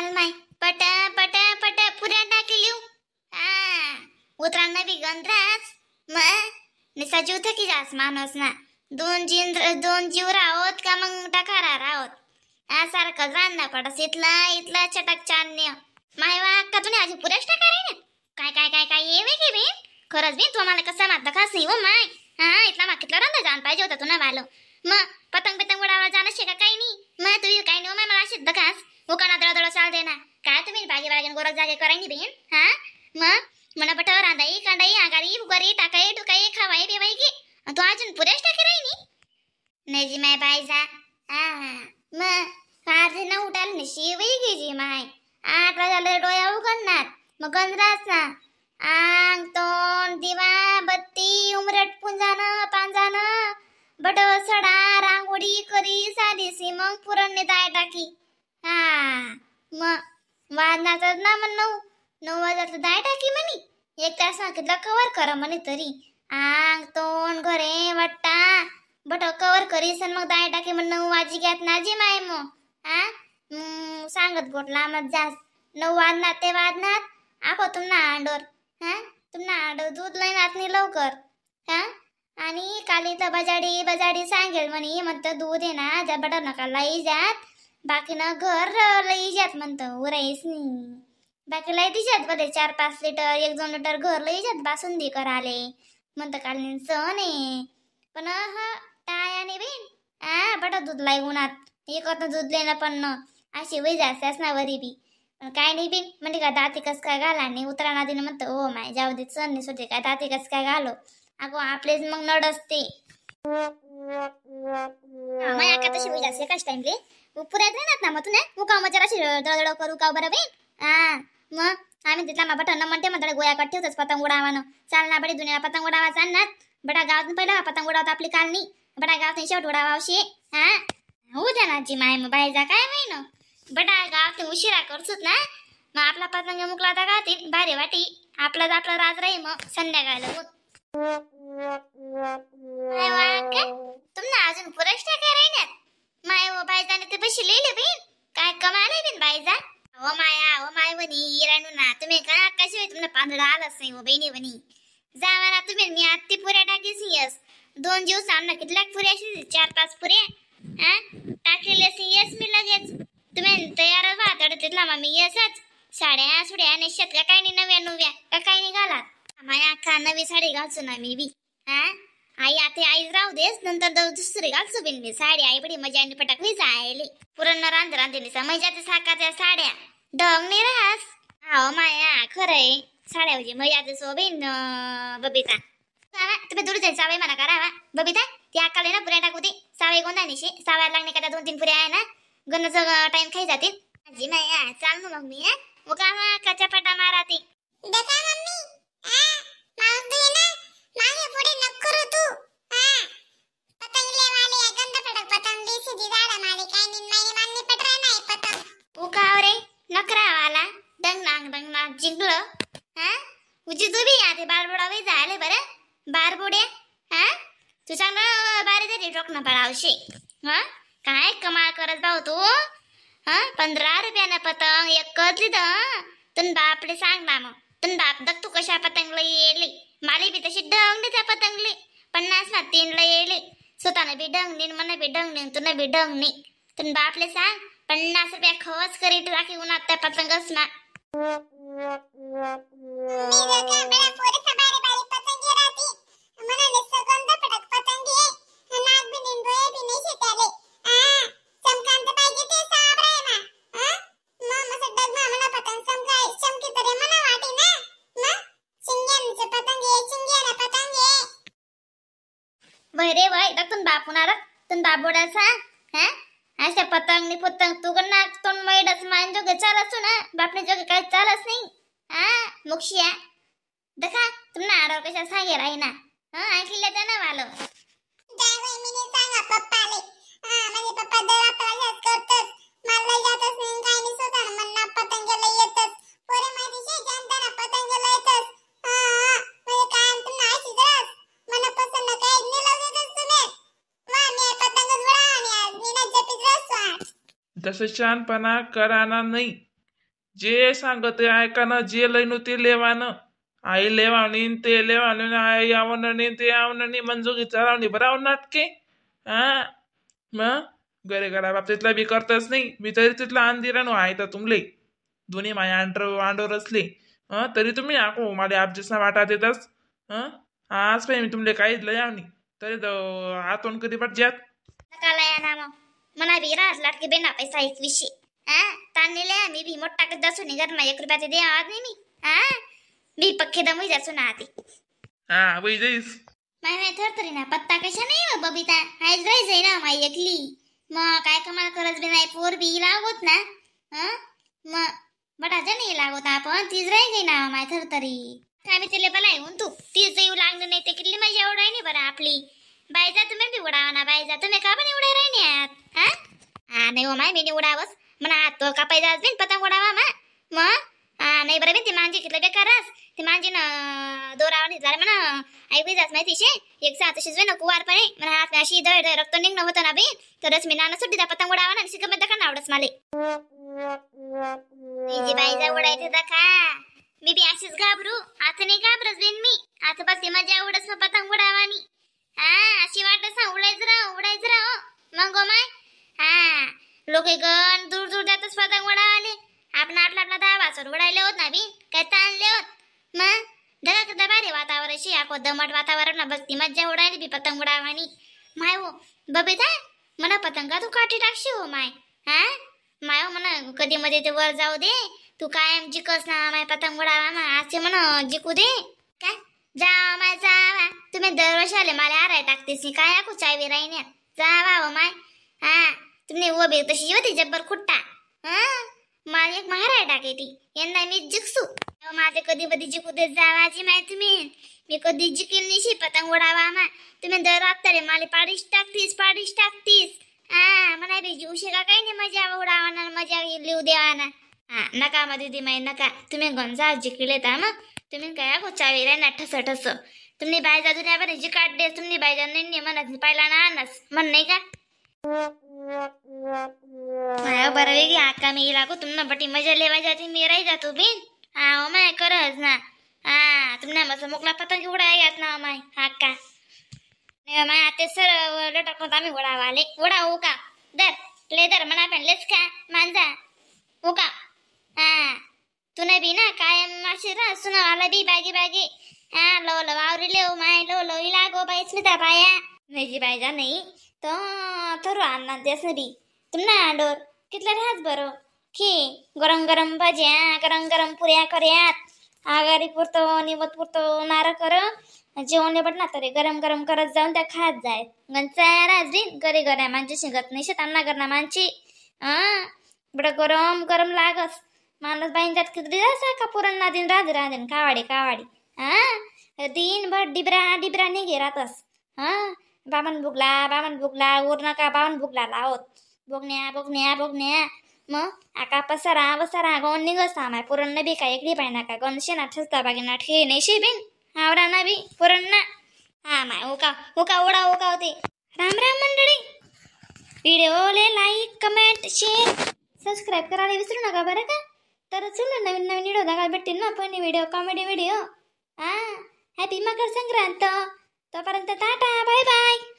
चाल माय पट पट पट पुऱ्या टाकी लिहू. हा उतरांना बी गंधरास मग निसा जीव थकी जास माणूस ना. दोन जीव दोन जीव राहोत का मग टकारा राहोत. हा सारखं रांधना पडस इथला इथला चटक चान्य माय वा का तुम्ही अजून पुऱ्याच टाका रे ना. काय काय काय काय ये की बेन खरंच बेन तू आम्हाला कसं मारता खास नाही हो माय. हा इथला मागितला रांधा जाण पाहिजे होता तुला मालो. मग पतंग बितंग उडावा जाणं का काही नाही. मग तुझी काही नाही हो माय मला अशीच दखास उकाना दळा दळा चाल दे ना. काय तुम्ही भागी भागी गोरख जागे करायनी बेन. हा मग मना बट रांधाई कांडाई आगारी उगारी टाकाई टुकाई खावाई बिवाई की तू अजून पुऱ्याच टाकी राहिनी नाही जी माय बायजा. हा मग आज ना उठाल ना शिवई गेजी माय 8 वाजाले डोळ्या उघडणार मग गंजरास ना आंग तोंड दिवा बत्ती उमरट पुंजानं पांजानं बट सडा रांगोळी करी साधीसी मग पुरणने दाय टाकी. हा मग वाजनाच ना मग 9 9 वाजता दाय टाकी म्हणी 1 तास सांगितलं कवर करा म्हणे तरी आंग तोंड घरे वाट्टा बट कवर करीस मग दाय टाकी मग 9 वाजी घ्यात ना जी माय मग. हा सांगत गोट लांबत जास 9 वाजणार ते वाजणार आखो तुमना आंडोर. हा तुमना आंडोर दूध लईनात नाही लवकर. हा आणि काली तर बजाडी बजाडी सांगेल म्हणे म्हणतं दूध आहे ना ज्या बटर नका लई जात बाकी ना घर लई जात म्हणतं उराईस नाही बाकी लई दिशात बरे 4-5 लिटर 1-2 लिटर घर लई जात बासुंदी कराले म्हणतं काल सण आहे पण हा टायाने बेन हा बटर दूध लाई उन्हात एक दूध लेणं पण न अशी वय जास्त ना वरी बी पण काय नाही बिन म्हणजे का दाती कस काय घाला नाही उतराना दिनं म्हणतं हो माय जाऊ दे सण नाही सोडते काय दाती कस काय घालो अगो आपलेच मग नड असते. माय आका तशी वय जास्त एकाच टाइमले पुऱ्यात राहणार ना मग तू ना उकाव मग जराशी दळदळ करू का बरं बेन. हा मग आम्ही तिथला मा बटन म्हणते म्हणते गोया कट ठेवतोच पतंग उडावानं चाल ना बडी दुनिया पतंग उडावा चालणार बडा गावातून पहिला पतंग उडावत आपली कालनी बडा गावातून शेवट उडावावशी. हा हो द्या ना जी माय मग बाईजा काय माहिन बडा गावात उशिरा करसूत ना मग आपला पतंग मुकला तर गावात भारी वाटी आपला आपला राज राही मग संध्याकाळला तुमना अजून पुरश टाकाय राहिण्यात माय हो बाईजाने ते बशी लिहिले बिन काय कमाले बिन बाईजा. हो माया हो my वनी रानू ना तुम्ही का कशी तुमना पांधडा आलाच नाही हो बहिणी वनी जावा ना तुम्ही मी आत्ती पुऱ्या टाकीस यस 2 दिवस आमना कितल्याक पुऱ्या 4-5 पुऱ्या हा टाकलेले येस मी लगेच तुम्ही तयार व्हा तर तिथला मग मी येसच साड्या सुड्या नेशात का काही नाही नव्या नव्या का काही नाही घालात माया अख्खा नवी साडी घालचो ना मी बी. हा आई आता आईच राहू देस नंतर दुसरी घालचो बिन मी साडी आई बडी मजा आणि पटाकली जायली पुरण रांधे रांधे निसा मजा ते साका त्या साड्या ढंग नाही राहस. हो माया खरंय साड्या म्हणजे मजा ते सोबीन बबिता तुम्ही दूर जाईल सावई म्हणा करावा बबिता ती अक्काला ना पुऱ्या टाकू दे सावई कोणता निशी सावयाला लागणे का त्या 2-3 पुऱ्या आहे ना गणचं टाइम खाई जातील. जी माया चाल ना मग मी उका कच्चा पटा मारा ती दका मम्मी. हा माऊस दे ना मागे पुढे नको करू तू. हा पतंग ले वाले गंध पटक पतंग देसी दी झाडा माले काय निन माई मान्य पटरा नाही पतंग उकाव रे नकरा वाला डंग नांग डंग नांग जिंकलं. हा उजी तू बी आते बारबोडा वे झाले बरं बारबोड्या. हा तू चांगलं बारी झाली टोकणं पडावशे. हा काय कमाल करत भाऊ तू. हा 15 रुपयानं पतंग एकच लिहिलं तुन बापले सांग ना मग तुन बाप दक तू कशा पतंगला येली माली बी तशी डंगली त्या पतंगली 50 ना 3 ला येली स्वतःनं बी डंगणी मना बी डंगणी तुला बी डंगणी तुन बापले सांग 50 रुपया खर्च करीत राखी उन्हात त्या पतंगच ना. वय रे वय तुन बाप होणार तुन बाप बोडायचा. हा अशा पतंग नि पतंग तू नाक तोंड मैडस मान जोगे चालच ना बापने जोगे काही चालच नाही. हा मुक्षिया दखा तुमना आडव कशा सांगे राही ना. हा ऐकले त्या ना वालो जाय बाई मी नाही सांगा पप्पाले. हा माझे पप्पा दर आपल्याला करतस मला जातच नाही काही नाही स्वतः मन्ना पतंग लई येतस पोरे माहिती शे जनता ना पतंग लई येतस. हा म्हणजे काय तुमना अशी जरास मला पसंत काय नाही लावतस तुम्ही वा मी पतंगच उडा आणि आज मी ना जपीत रसवा तसं शहाणपणा कराना नाही. जे सांगत ऐका ना, जे लैनो ते लेवानं, आई लेवानी ते लेवानी, आई आवनं नाही ते आवनं नाही, मंजुगी चालवणी बराव नाटके. हा मग घरे घरा बाबतीतला बी करतच नाही. मी तरी तिथला अंदिरानो आहे तर तुमले दोन्ही माया आंडर आंडोर असले तरी तुम्ही आको मला आपजेसना वाटा देतस. हं आज पाहि मी तुमले काहीच लय आवनी तरी आतून कधी पाहिजेत नका या ना मग मना बी राहत लाटके बेना पैसा 2100. हा ताणलेले मी बी मोठा टाकत जासू नाही घरमा 1 रुपया ते दे आवाज नाही मी. हा मी पक्के दमई जासू ना आती. हा वै जाईस माय माय थर तरी ना पत्ता कशा नाही हो बबिता हायच राहायचंय ना माई एकली. मग काय कमाल करत बी नाही, पोर बी लागत ना. हं मग बटाच्या नाही लागत आपण तीच राहायची ना माय थर तरी. काय मी तिले बला येऊन तू तीच येऊ लागलं नाही ते किती मजा उडाय नाही बरं आपली. बाई जा तुम्ही बी उडावा ना, बाई जा तुम्ही का पण उडाय राही आहात. हा हा नाही हो my मी नाही उडावस म्हणा हात तो कापाय जास बिन पतंग उडावा मा मग. हा नाही बरं बिन ती मांजी कितलं बेकारच ती मांजी ना दोरावर निघाले म्हणा ऐकू जात माहिती शे एक सात शिजवे ना कुवार पणे म्हणा हात अशी दळ दळ रक्त निघणं होतं ना बिन तरच मी नाना सुट्टी पतंग उडावा ना शिकमत दखा आवडस माले. जी बाई जा उडायचं दखा मी बी अशीच घाबरू आता नाही घाबरस बिन मी आता बघते मजा आवडस पतंग उडावानी. हा अशी वाटस ना उडायचं राह उडायचं राह मग गो my. हा लोक गण दूर दूर जातच पतंग उडावाले आपण आपला आपला 10 वाजता उडायले होत ना बी काय ताणले होत मग धगा कदा भारी वातावरण शी आको दमट वातावरण ना बसती मज्जा उडायली बी पतंग उडावानी. My हो बबिता मला पतंगा तू काठी टाकशी हो my. हा my हो म्हणा कधी मध्ये ते वर जाऊ दे तू कायम जिकस ना माय पतंग उडावा मा असे म्हण जिकू दे काय जा माय जावा तुम्ही दरवर्षी आले मला हाराय टाकतेस काय आकू चावी राहिण्यात जावा हो my. हा तुम्ही उभी तशी होती जब्बर खुट्टा. हा मला एक महाराय टाके ती यंदा मी जिकसू माझे कधी कधी जिकू दे जावाची माय तुम्ही मी कधी जिकेल निशी पतंग उडावा मा तुम्ही दर हप्त्याले मला पाडीश टाकतीस पाडीश टाकतीस. हा म्हणा बी जीव का काही नाही मजा उडावाना मजा लिहू देवाना. हा नका मग दीदी माई नका तुम्ही गंजा जिकले ता मग तुम्ही काय चावी राही ना ठस ठस तुम्ही बाय जा दुनिया बरं जिकाट दे तुम्ही बाय जा नाही म्हणत पाहिला ना आणस म्हण नाही का माया बरं वेगळी आका मी लागू तुम्हाला बटी मजा लेवा जाते मी राही जातो बिन. हा हो my करच ना. हा तुम्हाला मस्त मोकला पतंग उडाय यात ना my आका नाही my आता सर लटकत आम्ही उडावाले उडा उका दर ले दर म्हणा पण लेच का मांजा उका. हा तुने बी ना कायम अशी राह सुनावाला बी बागी बागी. हा लो लो आवरी लेव my low low लागो बाई स्मिता बाया नाही जी बाई जा नाही तो थोडं आणणार तेच बी तुमना आंडोर कितला राहत बरं की गरम गरम भज्या गरम गरम पुऱ्या कर्यात आगारी पुरतो निवत पुरतो नारळ कर जेवण बट ना तरी गरम गरम करत जाऊन त्या खात जाय गंचा राजरी घरी घऱ्या माणची शिंगत नाही शेतांना करणार माणची. हा बडं गरम गरम लागस माणूस बाईन जात किती जासा का पुरण नादीन राज रांधीन कावाडी कावाडी. हा दिनभर डिबरा डिबरा निघे राहतस. हा बामन भुगला उर नका बामन भुगला लावत बोगण्या बोगण्या बोगण्या मग आका पसारा वसारा गण निघस माय पुरण न बी काय एकडी पाय नका गणशे ना ठसता बागे ना ठे नाही शे बिन आवरा ना बी पुरण ना. हा my Oka Oka ओढा ओका होते. राम राम मंडळी व्हिडिओले like comment share subscribe करायला विसरू नका बरं का. तर चला नवीन नवीन व्हिडिओ दाखवायला भेटतील ना पण video comedy video. हा हॅपी मकर संक्रांत तोपर्यंत tata bye bye.